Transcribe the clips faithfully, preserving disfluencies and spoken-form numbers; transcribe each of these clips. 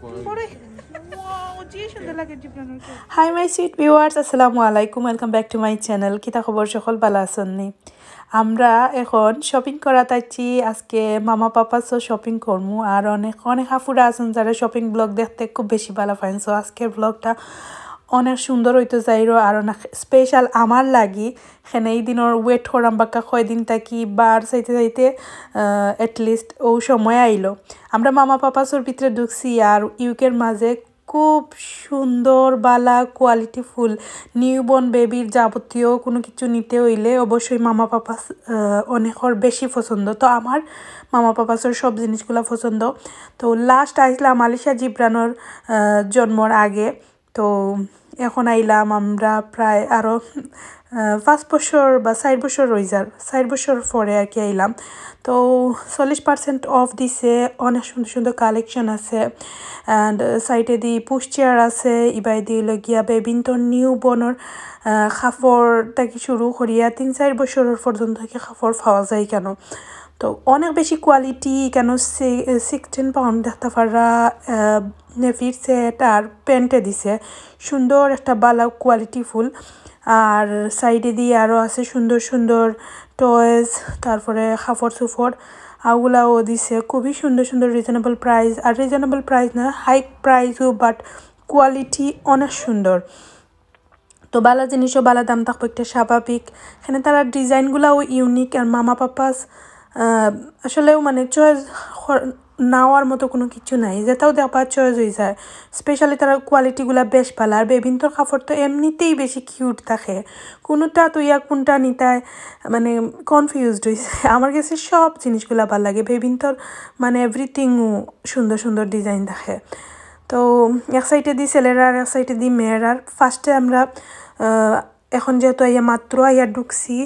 পরে, wow, যে সুন্দর লাগে জিবরানর। Hi my sweet viewers, আসসালামু আলাইকুম, welcome back to my channel। কিতা খবর সকল, ভালা আছইন নি? আমরা এখন শপিং করাত আইছি, আজকে মামা পাপাসও শপিং করমু। আর অনেক অনেক হাফুরা আছইন যারা শপিং ব্লগ দেখতে খুব বেশি ভালা পাইন। So আজকের ব্লগটা অনেক সুন্দর অইতো যাইরো, আর অনেক স্পেশাল আমার লাগি। হেনে এই দিনর ওয়েট করাম বাক্কা কয়দিন থাকি, বার চাইতে চাইতে at least ও সময় আইলো। আমরা মামা পাপাসর ভিতরে ঢুকছি, আর ইউকের মাঝে খুব সুন্দর, বালা, কোয়ালিটিফুল নিউবর্ন বেবির যাবতীয় কোনো কিছু নিতে হইলে অবশ্যই মামা পাপাস অনেকর বেশি পছন্দ। তো আমার মামা পাপাসর সব জিনিসগুলা পছন্দ। তো লাস্ট আইসলাম আলিশা জিবরানর আহ, জন্মর আগে। তো এখন আইলাম আমরা প্রায় আরও পাঁচ বছর বা চার বছর রই যার, চার বছর পরে আর কি আইলাম। তো চল্লিশ পার্সেন্ট অফ দিছে, অনেক সুন্দর সুন্দর কালেকশন আছে। অ্যান্ড সাইডেদি পুশ চেয়ার আছে, ইবাইদি হইল গিয়া বেবিন্তর নিউ বর্নর কাপড় থাকি শুরু করিয়া তিন চার বছর পর্যন্ত কি কাপড় পাওয়া যায় কেন। তো অনেক বেশি কোয়ালিটি কেন। সিক্সটিন পাউন্ড দেখতে পাররা নেপির সেট আর প্যান্টে দিছে, সুন্দর একটা বালা কোয়ালিটিফুল। আর সাইডেদি আরও আছে সুন্দর সুন্দর টয়েস, তারপরে কাপড় চোপড়, ওগুলাও দিছে খুবই সুন্দর সুন্দর, রিজনেবল প্রাইস। আর রিজনেবল প্রাইস না, হাই প্রাইসও, বাট কোয়ালিটি অনেক সুন্দর। তো বালা জিনিসও বালা দাম থাকবো, একটা স্বাভাবিক। এখানে তারা ডিজাইনগুলাও ইউনিক, আর মামা পাপাস আসলেও মানে চয়েস নেওয়ার মতো কোনো কিছু নাই, যেটাও দেখবা চয়েস হয়ে যায়। স্পেশালি তারা কোয়ালিটিগুলা বেশ ভালা। আর বেবিন্তর কাপড় তো এমনিতেই বেশি কিউট থাকে, কোনোটা তো ইয়া কোনটা নিতায় মানে কনফিউজড হয়েছে। আমার কাছে সব জিনিসগুলা ভালা লাগে, বেবিন্তর মানে এভরিথিংও সুন্দর সুন্দর ডিজাইন থাকে। তো এক সাইডেদি ছেলের আর এক সাইডেদি মেয়ের। আর ফার্স্টে আমরা আহ, এখন যেহেতু আইয়া মাত্র আইয়া ঢুকছি,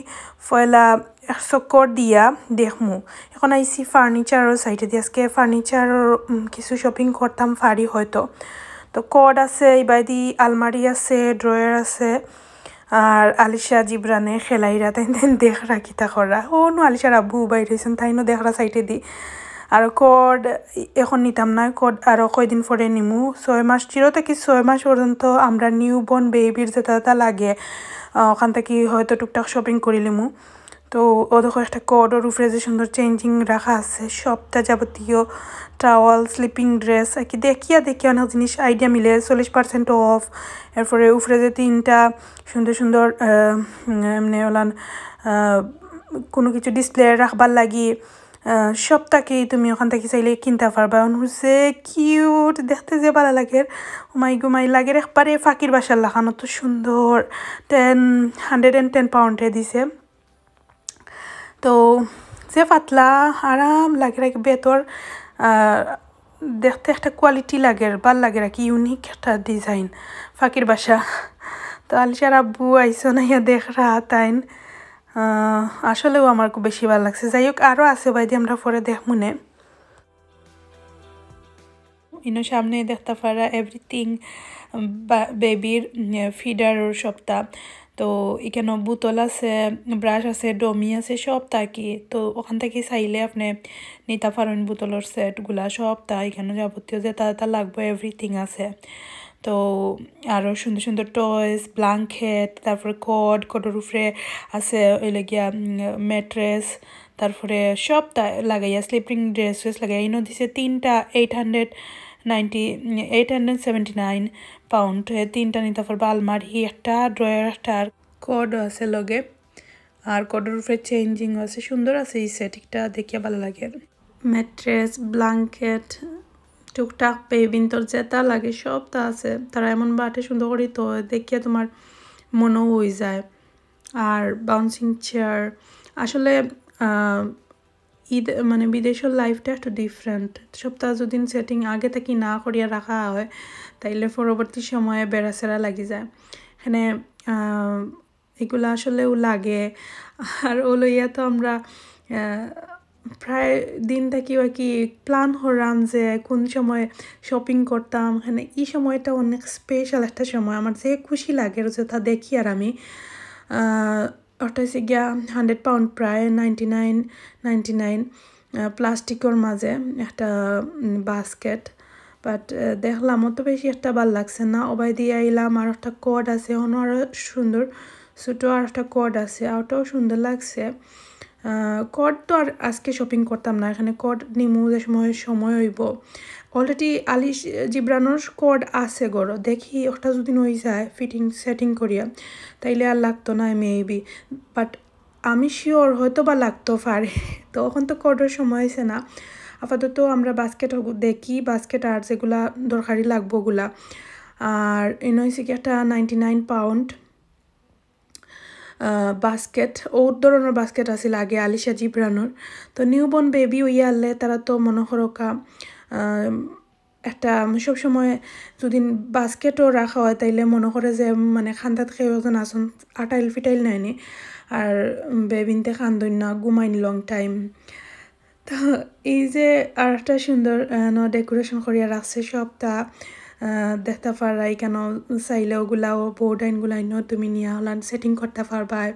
পয়লা এক চক্কর দিয়া দেখমু। এখন আইছি ফার্নিচারর সাইডেদি, আজকে ফার্নিচারর কিছু শপিং করতাম পারি হয়তো। তো কড আছে, ইবাদি আলমারি আছে, ড্রয়ার আছে, আর আলিশা জিবরানে খেলাইরা, তাইন তাইন দেখরা কিতা কররা। ও নু আলিশার আব্বু বাইর হইছেন, তাইনও দেখরা সাইডেদি। আর কড এখন নিতাম না, কড আরও কয়দিন পরে নিমু। ছয় মাস, জিরো থাকি ছয় মাস পর্যন্ত আমরা নিউ বর্ন বেবির যেটা যেটা লাগে, আহ, ওখান থাকি হয়তো টুকটাক শপিং করি লিমু। তো ও দেখো একটা কডর উপরে যে সুন্দর চেঞ্জিং রাখা আছে, সবটা যাবতীয় টাওয়াল, স্লিপিং ড্রেস আর কি। দেখিয়া দেখিয়া অনেক জিনিস আইডিয়া মিলে, চল্লিশ পার্সেন্ট অফ। এরপরে উপরে যে তিনটা সুন্দর সুন্দর আহ, উম, এমনি ওলান আহ, কোনো কিছু ডিসপ্লে রাখবার লাগি আহ, সব থাকি তুমি ওখান থাকি চাইলে কিনতে পারবা। অনু যে কিউট, দেখতে যে ভালা লাগে, উমাই গুমাই লাগে, একবারে ফাকির বাসার লাখান, অত সুন্দর। টেন, হান্ড্রেড অ্যান্ড টেন পাউন্ডে দিছে। তো যে পাতলা আরাম লাগে আর কি, বেতর আহ, দেখতে একটা কোয়ালিটি লাগে, ভালা লাগে আর কি, ইউনিক একটা ডিজাইন ফাকির বাসা। তো আলিশার আব্বু আইসো না ইয়া দেখরা তাইন। আহ, আসলেও আমার খুব বেশি ভালা লাগছে। যাই হোক, আরও আছে বাইদি, আমরা পরে দেখমুনে। ইনো সামনে দেখতে পারা এভরিথিং বেবির ফিডার সবটা। তো এখানে বোতল আছে, ব্রাশ আছে, ডমি আছে, সব থাকি। তো ওখান থাকি চাইলে আপনি নিতে পারেন বোতলর সেটগুলা সবটা। এখানে যাবতীয় যেটা যেটা লাগবে এভরিথিং আছে। তো আরও সুন্দর সুন্দর টয়েস, ব্ল্যাঙ্কেট, তারপরে কড, কডর উপরে আছে ওই লাগিয়া ম্যাট্রেস, তারপরে সবটা লাগাইয়া, স্লিপিং ড্রেস ফ্রেস লাগাইয়া। ইনো দিছে তিনটা eight hundred ninety, eight hundred seventy nine pound. তিনটা নিতে পারবা, আলমারি একটা, ড্রয়ার একটা, আর কডও আছে লগে। আর কডর উপরে চেঞ্জিং আছে, সুন্দর আছে এই সেটিংটা, দেখিয়া ভালা লাগে। ম্যাট্রেস, ব্ল্যাঙ্কেট, টুকটাক বেবিন্তর যেটা লাগে সবটা আছে। তারা এমন বাটে সুন্দর করি তো দেখিয়া তোমার মনও হয়ে যায়। আর বাউন্সিং চেয়ার, আসলে আহ, ঈদ মানে বিদেশের লাইফটা একটু ডিফারেন্ট। সবটা যদি সেটিং আগে থাকি না করিয়া রাখা হয়, তাইলে পরবর্তী সময়ে বেড়াছেড়া লাগি যায়। এখানে আহ, এগুলা আসলেও লাগে। আর ও লইয়া তো আমরা আহ, প্রায় দিন থাকি আর কি প্ল্যান করলাম যে কোন সময় শপিং করতাম। মানে এই সময়টা অনেক স্পেশাল একটা সময়, আমার যে খুশি লাগে যেটা দেখি। আর আমি আহ, ওটা হচ্ছে গিয়া হান্ড্রেড পাউন্ড, প্রায় নাইনটি নাইন নাইনটি নাইন প্লাস্টিকর মাঝে একটা বাস্কেট। বাট দেখলাম অত বেশি একটা ভালা লাগছে না। ওবায়দি আইলাম, আর একটা কর্ড আছে, অনো আরও সুন্দর ছোটো আর একটা কর্ড আছে, ওটাও সুন্দর লাগছে। কর্ড তো আর আজকে শপিং করতাম না, এখানে কর্ড নিমু যে সময় সময় অইবো। অলরেডি আলিশ জিব্রানর কর্ড আছে ঘরো, দেখি ওটা যদি নই যায় ফিটিং সেটিং করিয়া, তাইলে আর লাগতো না মেবি। বাট আমি শিওর হয়তো বা লাগতো পারে। তো এখন তো কর্ডর সময় অইছে না। আপাতত আমরা বাস্কেট দেখি, বাস্কেট আর যেগুলা দরকারি লাগবো ওগুলা। আর এনে অইছে কি একটা নাইনটি নাইন পাউন্ড বাস্কেট, ওর ধরনের বাস্কেট আছিল আগে আলিশা জিব্রানর। তো নিউবর্ন বেবি অইয়া আনলে তারা তো মনে করো কা, আহ, একটা সব সময় যদি বাস্কেটও রাখা হয়, তাইলে মনে করে যে মানে খান্দাত কেউ একজন আসুন, আটাইল ফিটাইল নাইনি। আর বেবিনতে খান্দইন না, ঘুমাইন লং টাইম। তো এই যে আর একটা সুন্দর, আহ, ন ডেকোরেশন করিয়া রাখছে সবটা, আহ, দেখতে পাররা। এখানো চাইলে ওগুলাও বোর্ডাইন গুলাইনও তুমি নিয়া হলান সেটিং করতে পারবা।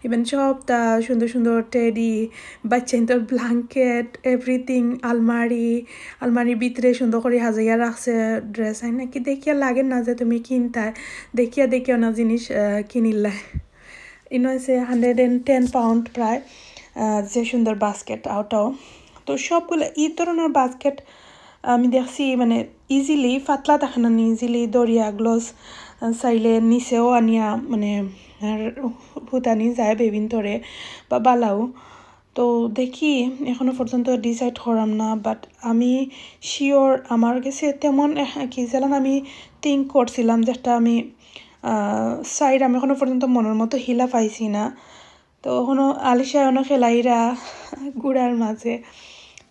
ইভেন সবটা সুন্দর সুন্দর টেডি, বাচ্চাইন্তর ব্ল্যাঙ্কেট, এভরিথিং, আলমারি, আলমারির ভিতরে সুন্দর করে হাজাইয়া রাখছে ড্রেস। আইন নাকি দেখিয়া লাগে না যে তুমি কিনতায়, দেখিয়া দেখিয়া না জিনিস, আহ, কিনিলাই। ইনো আছে হান্ড্রেড অ্যান্ড টেন পাউন্ড প্রায়, আহ, যে সুন্দর বাস্কেট ওটাও। তো সবগুলা এই ধরনের বাস্কেট আমি দেখছি মানে ইজিলি, পাতলা থাকে না, ইজিলি দরিয়া গ্লোস, আহ, চাইলে নিচেও আনিয়া মানে আর হুতানি যায় বেবিনতরে বা বালাও। তো দেখি, এখনো পর্যন্ত ডিসাইড করাম না, বাট আমি শিওর আমার গেছে তেমন এহ-, কি যেলান আমি থিঙ্ক করছিলাম যেটা আমি, আহ, চাইরাম, এখনো পর্যন্ত মনের মতো হিলা পাইছি না। তো এখনো আলিশা এখনো খেলাইরা গুড়ার মাঝে।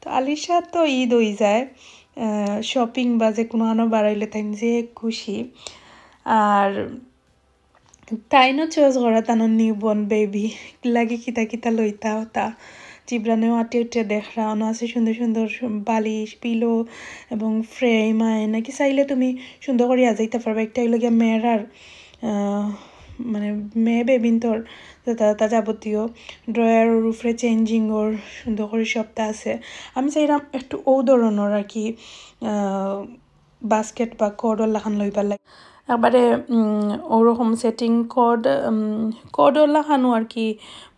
তো আলিশা তো ঈদ অই যায়, আহ, শপিং বা যে কোনো আনো বাড়াইলে তাই যে খুশি। আর তাইনও চয়েস করা তানোর নিউবর্ন বেবি লাগি কিতা কিতা লইতা হতা। জিব্রানেও আটে উঠে দেখরা, অনো আছে সুন্দর সুন্দর সু-, বালিশ, পিলো এবং ফ্রেম আয় নাকি চাইলে তুমি সুন্দর করে আজাইতে পারবা। একটা অইলো গিয়া মিরর, আহ, মানে মেয়ে বেবিন্তর যেটা তা যাবতীয় ড্রয়ারর উপরে চেঞ্জিংর সুন্দর করে সবটা আছে। আমি চাইলাম একটু ও ধরনের আর কি, আহ, বাস্কেট বা কর্ডর লাখান লইবার লাগে। একবারে, উম, ওরকম সেটিং কর্ড, উম, কর্ডর লাখানো আর কি,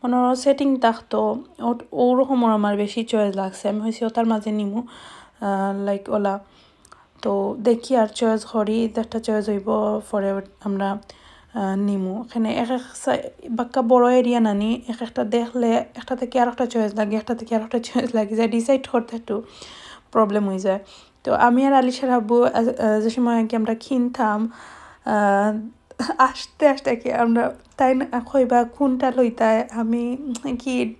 মনে হয় সেটিং থাকতো, ও-, ওরকমর আমার বেশি চয়েস লাগছে। আমি হয়েছি ওটার মাঝে নিমু, আহ, লাইক ওলা। তো দেখি আর চয়েস করি, যেটা চয়েস হইব পরে আমরা, আহ, নিমু। এখানে এক এক সাই-, বাক্কা বড় এরিয়া নানি, এক একটা দেখলে একটা থেকে আর একটা চয়েস লাগে, একটা থেকে আর একটা চয়েস লাগে যায়, ডিসাইড করতে একটু প্রবলেম হয়ে যায়। তো আমি আর আলিশার আব্বু, আহ, আহ, যে সময় আর কি আমরা কিনতাম, আহ, আস্তে আস্তে কি আমরা তাই না কইবা কোনটা লইতায়, আমি কি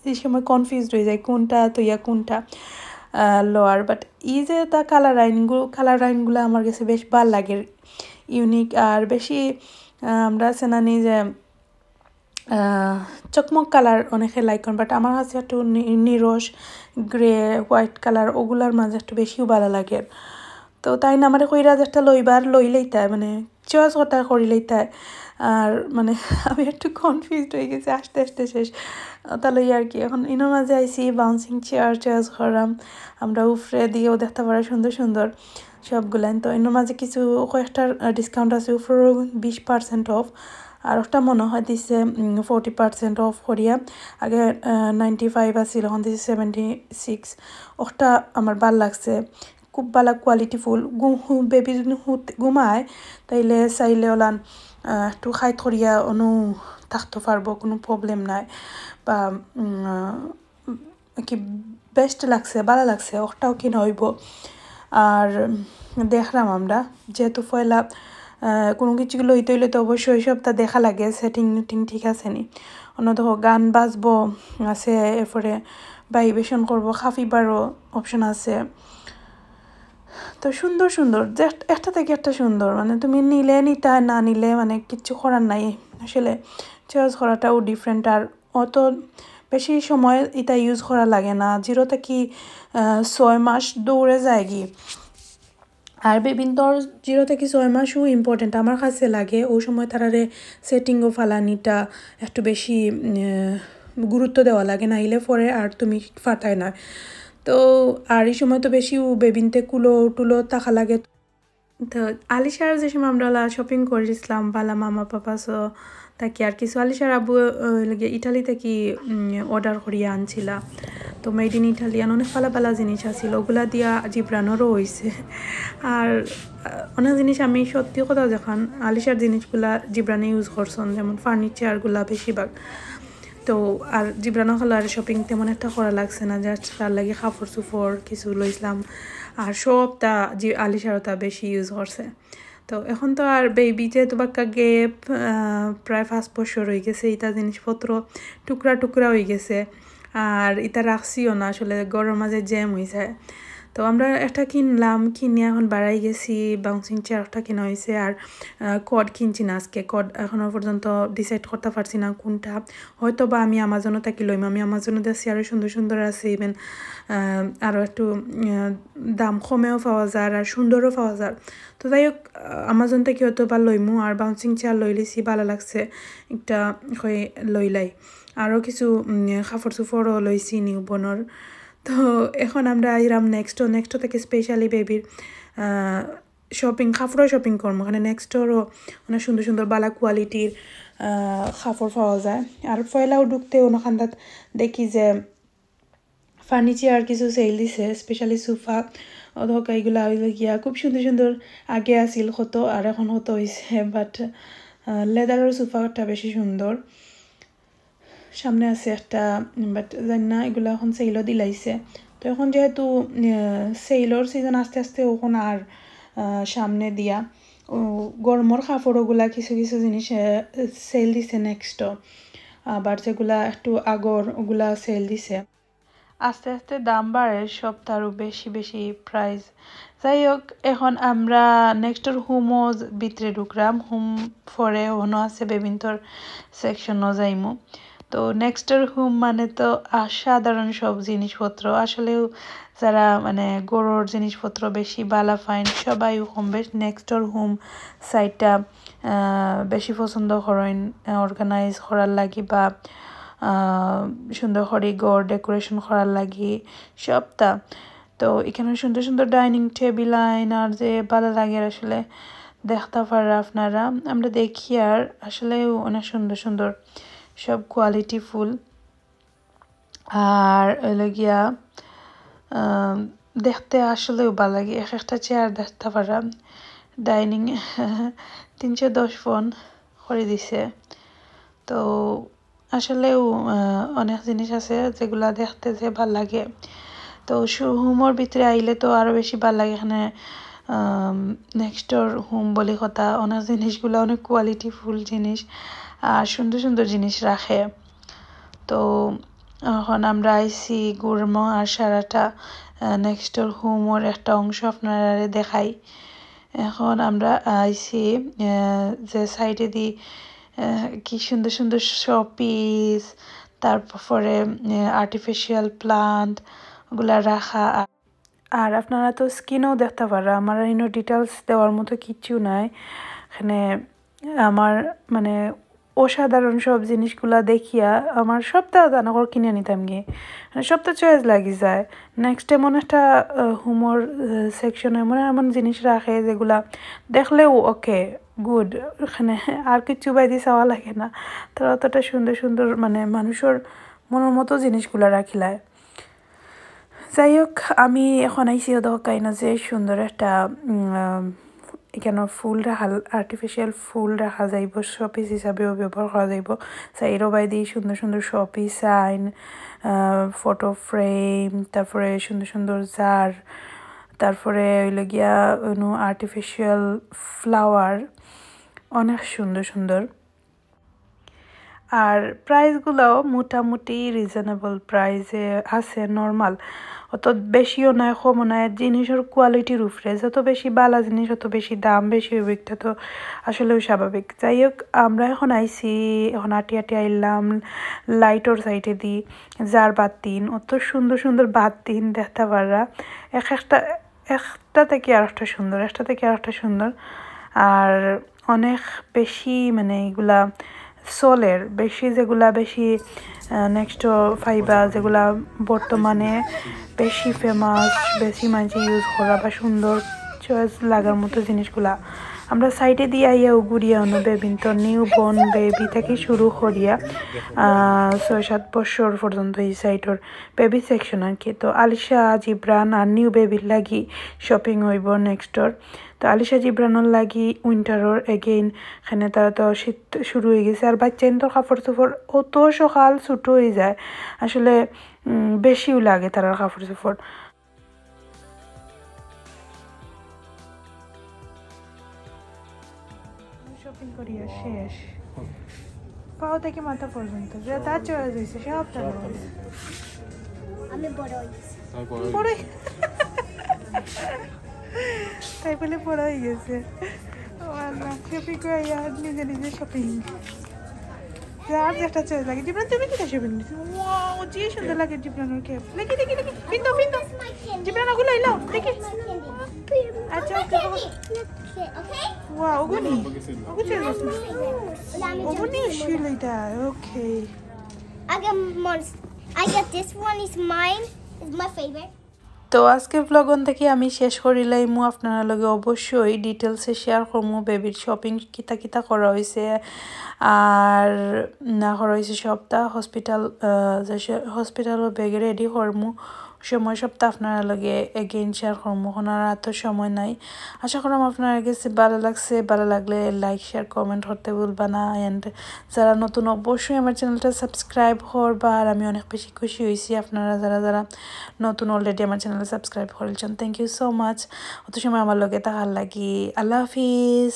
যে সময় কনফিউজড হয়ে যায় কোনটা তো ইয়া কোনটা, আহ, লওয়ার। বাট এই যে তা কালার আইনগুলো, কালার আইনগুলো আমার কাছে বেশ ভালো লাগে, ইউনিক। আর বেশি, আহ, আমরা আছে না নি যে, আহ, চকমক কালার অনেকে লাইক করেন, বাট আমার কাছে একটু নি-, নিরস, গ্রে, হোয়াইট কালার ওগুলার মাঝে একটু বেশিও ভালো লাগে। তো তাই না আমারে কইরা যে একটা লইবার লইলেই তাই মানে চয়েস কথা করিলেই তাই। আর মানে আমি একটু কনফিউজড হয়ে গেছি আস্তে আস্তে শেষ। ওটা লই আর কি। এখন ইনোর মাঝে আইছি, বাউন্সিং চেয়ার চয়েস করলাম। আমরা উপরে দিয়েও দেখতে পারা সুন্দর সুন্দর সবগুলান। তো ইনোর মাঝে কিছু কয়েকটা, আহ, ডিসকাউন্ট আছে, উপরেও বিশ পার্সেন্ট অফ। আর ওটা মনে হয় দিছে, উম, ফোরটি পার্সেন্ট অফ করিয়া। আগে, আহ, নাইনটি ফাইভ আছিল, এখন দিছে সেভেন্টি সিক্স। ওটা আমার ভালো লাগছে, খুব ভালো কোয়ালিটিফুল। ঘু-, হু-, বেবি যদি হুত-, ঘুমায়, তাইলে চাইলে ওলান, আহ, একটু হাইট করিয়া অনু থাকতে পারবো, কোনো প্রবলেম নাই। বা, উম, আহ, কি বেস্ট লাগছে, ভালো লাগছে, ওটাও কিনা হইব। আর দেখলাম আমরা, যেহেতু পয়লা, আহ, কোনো কিছু লইতে হইলে তো অবশ্যই সবটা দেখা লাগে, সেটিং নুটিং ঠিক আছে নি। অন্য দেখো গান বাজবো আছে, এরপরে ভাইব্রেশন করবো, কাপিবারও অপশন আছে। তো সুন্দর সুন্দর, যে এক-, একটা থেকে একটা সুন্দর, মানে তুমি নিলে নিতা, না নিলে মানে কিচ্ছু করার নাই আসলে। চয়েস করাটাও ডিফারেন্ট। আর অত বেশি সময় এটা ইউজ করা লাগে না, জিরো থেকে, আহ, ছয় মাস দৌড়ে যায় কি। আর বেবিন্তর জিরো থেকে ছয় মাসও ইম্পর্টেন্ট আমার কাছে লাগে। ওই সময় তারারে সেটিংও ফালানিটা একটু বেশি, উম, গুরুত্ব দেওয়া লাগে, নাইলে পরে আর তুমি ফাটায় না। তো আর ই সময় তো বেশি উ বেবিনতে কুলো টুলো থাকা লাগে। তো আলিশার যে সময় আমরা shopping করিছলাম, বালা মামা পাপা সহ থাকি আর কিছু আলিশার আব্বু, আহ, লাগে ইটালি থাকি, উম, order করিয়া আনছিলা। তো made in Italian অনেক বালা বালা জিনিস আছিল, ওগুলা দিয়া জিব্রানরও অইছে। আর, আহ, অনেক জিনিস আমি সত্যি কথা যখন আলিশার জিনিসগুলা জিব্রানে use করছন, যেমন furniture গুলা বেশিরভাগ। তো আর জিব্রান অকলর আর shopping তেমন একটা করা লাগছে না, just তার লাগি কাপড় চোপড় কিছু লইছলাম। আর সবটা জি আলিশার ওটা বেশি use করছে। তো এখন তো আর বেবি যেহেতু বাক্কা gap, আহ, প্রায় পাঁচ বছর অইগেছে, ইতা জিনিসপত্র টুকরা টুকরা অইগেছে। আর ইতা রাখছিও না, আসলে ঘরর মাঝে jam অইযায়। তো আমরা একটা কিনলাম, কিনিয়া এখন বাড়াই গেছি, bouncing chair একটা কিনা অইছে। আর, আহ, cot কিনছি না আজকে, cot এখনো পর্যন্ত decide করতা পারছি না কোনটা। হয়তো বা আমি Amazon-ও থাকি লইমু, আমি Amazon-ও দেখছি আরো সুন্দর সুন্দর আছে, even, আহ, আরো একটু, আহ, দাম কমেও পাওয়া যায় আর সুন্দরও পাওয়া যায়। তো যাই হোক, আহ, Amazon থাকি হয়তো বা লইমু। আর bouncing chair লইলিছি, বালা লাগছে, একটা কই লইলাই। আরো কিছু, উম, কাপড় চোপড়ও লইছি newborn-র। তো এখন আমরা আইরাম Next-ও, Next-ও থাকি specially বেবির, আহ, shopping, কাপড়ও shopping করমু। ওখানে Next-ওরও অনেক সুন্দর সুন্দর বালা quality-র, আহ, কাপড় পাওয়া যায়। আর পয়লাউ ঢুকতে অনো কান্দাত দেখি যে furniture কিছু sale দিছে, specially sofa, অথবা এগুলা অইলো গিয়া খুব সুন্দর সুন্দর। আগে আছিল কত, আর এখন কত অইছে, but, আহ, leather-র sofa একটা বেশি সুন্দর। সামনে আছে একটা, but জানি না এগুলা এখন sale-ও দিলাইছে। তো এখন যেহেতু, আহ, sale-র season আস্তে আস্তে এখন আর, আহ, সামনে দিয়া, ও, গরমর কাপড় ওগুলা কিছু কিছু জিনিস, আহ, sale দিছে Next-ও। আবার যেগুলা একটু আগর ওগুলা sale দিছে। আস্তে আস্তে দাম বাড়ে, সব তারও বেশি বেশি price। যাই হোক, এখন আমরা Next-ওর home-ও ভিতরে ঢুকরাম। Home পরে অনো আছে বেবিন্তর section-ও যাইমু। তো Next-ওর home মানে তো অসাধারণ সব জিনিসপত্র। আসলেও যারা মানে ঘরর জিনিসপত্র বেশি বালা পাইন, সবাই কম বেশ Next-ওর home side-টা, আহ, বেশি পছন্দ করইন, আহ, organize করার লাগি বা, আহ, সুন্দর করি ঘর decoration করার লাগি সবটা। তো এখানে সুন্দর সুন্দর dining table আইন আর যে বালা লাগে আসলে দেখতা পাররা আপনারা। আমরা দেখি আর আসলেও অনেক সুন্দর সুন্দর সব quality full। আর অইলো গিয়া, আম, দেখতে আসলেও বালা লাগে। এক একটা chair দেখতা পাররা dining তিনশো দশ pound করি দিছে। তো আসলেও, আহ, অনেক জিনিস আছে যেগুলা দেখতে যে বালা লাগে। তো শো-, home-র ভিতরে আইলে তো আরো বেশি বালা লাগে। এখানে, আম, Next-ওর home বলি কথা, অনেক জিনিসগুলা অনেক quality full জিনিস আর সুন্দর সুন্দর জিনিস রাখে। তো এখন আমরা আইছি ঘুরমু আর সারাটা, আহ, Next-ওর home-র একটা অংশ আপনারারে দেখাই। এখন আমরা আইছি, আহ, যে side-এ দি, আহ, কি সুন্দর সুন্দর showpiece, তারপরে, আহ, artificial plant ওগুলা রাখা। আর আপনারা তো screen-ও দেখতা পাররা, আমার ইনো details দেওয়ার মতো কিচ্ছু নাই। এখানে আমার মানে অসাধারণ সব জিনিসগুলা দেখিয়া আমার সবটা দানকর কিনে নিতাম গিয়ে, মানে সবটা choice লাগি যায়। Next এমন একটা, আহ, home-র, আহ, section-এ এমন এমন জিনিস রাখে যেগুলা দেখলেও okay, good, ওখানে আর কিচ্ছু বাইদি চাওয়া লাগে না। তারা অতটা সুন্দর সুন্দর মানে মানুষর মনর মতো জিনিসগুলা রাখিলায়। যাই হোক, আমি এখন আইছি অদকাইন যে সুন্দর একটা, উম, আহ, এখানো ফুল রাখা, artificial ফুল রাখা যাইবো, showpiece হিসাবেও ব্যবহার করা যাইবো। Side-ও বাইদি সুন্দর সুন্দর showpiece আইন, আহ, photo frame, তারপরে সুন্দর সুন্দর jar, তারপরে অইলো গিয়া অনু artificial flower, অনেক সুন্দর সুন্দর। আর price-গুলাও মোটামুটি reasonable price-এ আছে, normal। অত বেশিও নায়, কমও নায়, জিনিসর quality-র উপরে। যত বেশি বালা জিনিস, অত বেশি দাম বেশি অইবো, ইটা তো আসলেও স্বাভাবিক। যাই হোক, আমরা এখন আইছি, এখন আটি আটি আইলাম light-র side-এ দি, যার বাতিন, অত সুন্দর সুন্দর বাতিন দেখতা পাররা। এক একটা, একটা থাকি আরেকটা সুন্দর, একটা থাকি আরেকটা সুন্দর। আর অনেক বেশি মানে এগুলা সোলের বেশি, যেগুলা বেশি নেক্সট ফাইবা, যেগুলা বর্তমানে বেশি ফেমাস, বেশি মানষে ইউজ করা বা সুন্দর চয়েস লাগার মতো জিনিসগুলা। আমরা সাইডে দিয়া আইয়া উগুরিয়া অন্য বেবিন্তর নিউ বর্ন বেবি থাকি শুরু করিয়া আহ, ছয় সাত বছর পর্যন্ত এই সাইডর বেবি সেকশন আর কি। তো আলিশা, জিব্রান আর নিউ বেবির লাগি শপিং অইবো নেক্সটর। তো আলিশা জিব্রানর লাগি উইন্টারর এগেইন, এখানে তারা তো শীত শুরু অই গেছে। আর বাচ্চাইন্তর কাপড় চোপড় অত সকাল ছোট অই যায়, আসলে উম, বেশিও লাগে তারার কাপড় চোপড়। শপিং করিয়া শেষ, পাও থাকি মাথা পর্যন্ত যেটা চয়েস অইছে সবটা লইছে। আমি বড় অই গেছি। বড় অই-, তাই বলে বড় অই গেছে। ও আল্লাহ, শপিং করিয়া নিজে নিজে শপিং। যার যেটা চয়েস লাগে। জিব্রান, তুমি কিতা শপিং নিছো? ওয়াও, যে সুন্দর লাগে জিব্রানর ক্যাপ। দেখি, দেখি, দেখি। পিন্দো, পিন্দো। জিব্রান, ওগুলো লইলাও। দেখি। আচ্ছা, ওকে, ওকে। Okay, okay? ওয়াও, ওগুনি। ওগু চয়েস আছে। Let me ওগুনি jump in. ছিল এটা। ওকে। I got monst-, I got this one is mine. It's my favorite. তো আজকে ব্লগ অন থাকি আমি শেষ করিলাইমু। আপনারা লগে অবশ্যই ডিটেলসে শেয়ার করমু বেবির শপিং কিতা কিতা করা অইছে, আর না করা অইছে সবটা। হসপিটাল, আহ, যে সে-, হসপিটালর ব্যাগে রেডি করমু, সময় সবটা আপনারা লগে এগেইন শেয়ার করমু। এখন আর অত সময় নাই। আশা করলাম আপনার গেছে ভালো লাগছে। ভালো লাগলে লাইক, শেয়ার, কমেন্ট করতে ভুলবা না। অ্যান্ড যারা নতুন, অবশ্যই আমার চ্যানেলটা সাবস্ক্রাইব করবা। আর আমি অনেক বেশি খুশি অইছি আপনারা যারা যারা নতুন অলরেডি আমার চ্যানেল সাবস্ক্রাইব করিলছেন। থ্যাংক ইউ সো মাচ অত সময় আমার লগে থাকার লাগি। আল্লাহ হাফিজ।